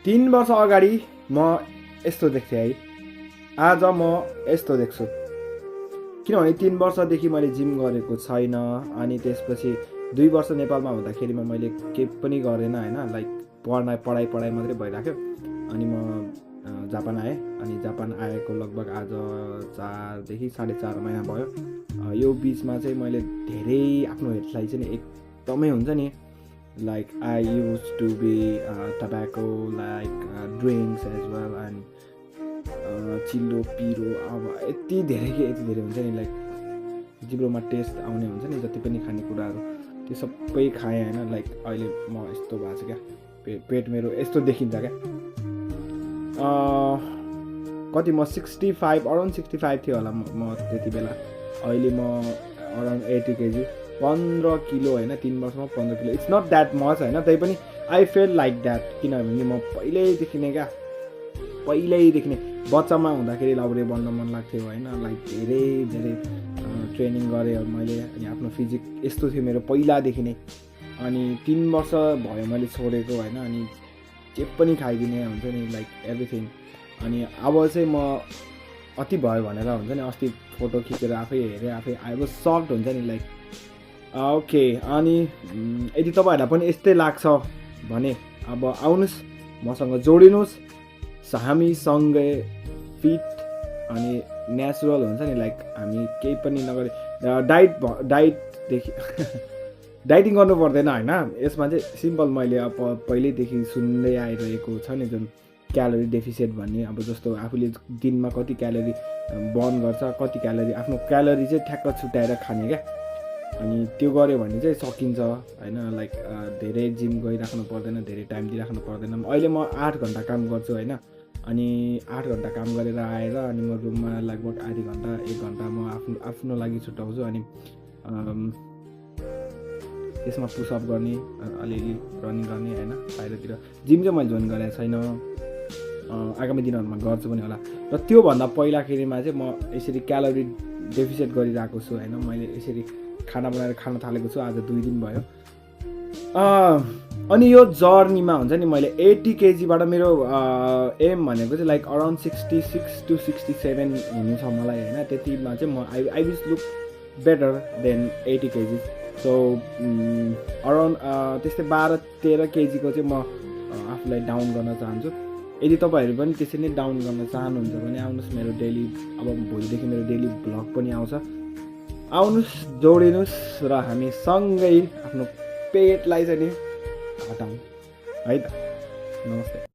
3 वर्ष अगाडि म यस्तो देख्थेँ है, आज म यस्तो देख्छु। किनभने 3 वर्षदेखि मैले जिम गरेको छैन। अनि त्यसपछि 2 वर्ष नेपालमा हुँदाखेरिमा मैले केही पनि गरेन होइन, लाइक पढाइ मात्रै भइराख्यो। अनि म जापान आएँ। अनि जापान आएको लगभग आज 4 साढे 4 महिना भयो। यो बिचमा चाहिँ मैले धेरै आफ्नो हेल्थलाई चाहिँ एकदमै हुन्छ नि, like I used to be tobacco, like drinks as well, and चिल्लो पिरो अब यति धेरै हुन्छ नि, लाइक जिब्रोमा टेस्ट आउने हुन्छ नि जति पनि खानेकुराहरू त्यो सबै खाएँ होइन। लाइक अहिले म यस्तो भएको छ क्या, पेट मेरो यस्तो देखिन्छ क्या। कति म 65 अराउन्ड 65 थियो होला म त्यति बेला। अहिले म अराउन्ड 80 केजी, 15 किलो होइन, 3 वर्षमा 15 kilo. It's not that much होइन, तै पनि आई फेल लाइक द्याट। किनभने म पहिल्यैदेखि नै बच्चामा हुँदाखेरि लाउरे बन्न मन लाग्थ्यो होइन, लाइक धेरै ट्रेनिङ गरेँ मैले। अनि आफ्नो फिजिक यस्तो थियो मेरो पहिलादेखि नै। अनि 3 वर्ष भयो मैले छोडेको होइन। अनि जे पनि खाइदिने हुन्छ नि, लाइक एभ्रिथिङ। अनि अब चाहिँ म अति भयो भनेर हुन्छ नि, अस्ति फोटो खिचेर आफै हेरेँ, आफै आई वाज सक्ड हुन्छ नि, लाइक ओके। अनि यदि तपाईँहरूलाई पनि यस्तै लाग्छ भने अब आउनुहोस्, मसँग जोडिनुहोस्। हामी सँगै फिट अनि नेचुरल हुन्छ नि, लाइक हामी केही पनि नगरे डाइटदेखि डाइटिङ गर्नु पर्दैन होइन। यसमा चाहिँ सिम्पल मैले अब पहिल्यैदेखि सुन्दै आइरहेको छ नि, जुन क्यालोरी डेफिसिट भन्ने। अब जस्तो आफूले दिनमा कति क्यालोरी बर्न गर्छ, कति क्यालोरी आफ्नो क्यालोरी चाहिँ ठ्याक्क छुट्याएर खाने क्या। अनि त्यो गऱ्यो भने चाहिँ सकिन्छ होइन। लाइक धेरै जिम गइराख्नु पर्दैन, धेरै टाइम दिइराख्नु पर्दैन। अहिले म 8 घन्टा काम गर्छु होइन। अनि 8 घन्टा काम गरेर आएर अनि म रुममा लगभग आधी घन्टा 1 घन्टा म आफ्नो लागि छुट्याउँछु। अनि त्यसमा पुसअप गर्ने, अलिअलि रनिङ गर्ने होइन। बाहिरतिर जिम चाहिँ मैले जोइन गरेको छैन, आगामी दिनहरूमा गर्छु पनि होला। र त्योभन्दा पहिलाखेरिमा चाहिँ म यसरी क्यालोरी डेफिसिट गरिरहेको छु होइन। मैले यसरी खाना बनाएर खान थालेको छु आज 2 दिन भयो। अनि यो जर्नीमा हुन्छ नि, मैले 80 केजीबाट मेरो एम भनेको चाहिँ लाइक अराउन्ड 66 to 67 हुनु छ मलाई होइन। त्यतिमा चाहिँ म I will look better than 80 KG. So around त्यस्तै 12-13 केजीको चाहिँ म आफूलाई डाउन गर्न चाहन्छु। यदि तपाईँहरू पनि त्यसरी नै डाउन गर्न चाहनुहुन्छ भने आउनुहोस् मेरो डेली, अब भोलिदेखि मेरो डेली भ्लग पनि आउँछ। आउनुहोस्, जोडिनुहोस् र हामी सँगै आफ्नो पेटलाई चाहिँ नि हटाउँ है त। नमस्ते।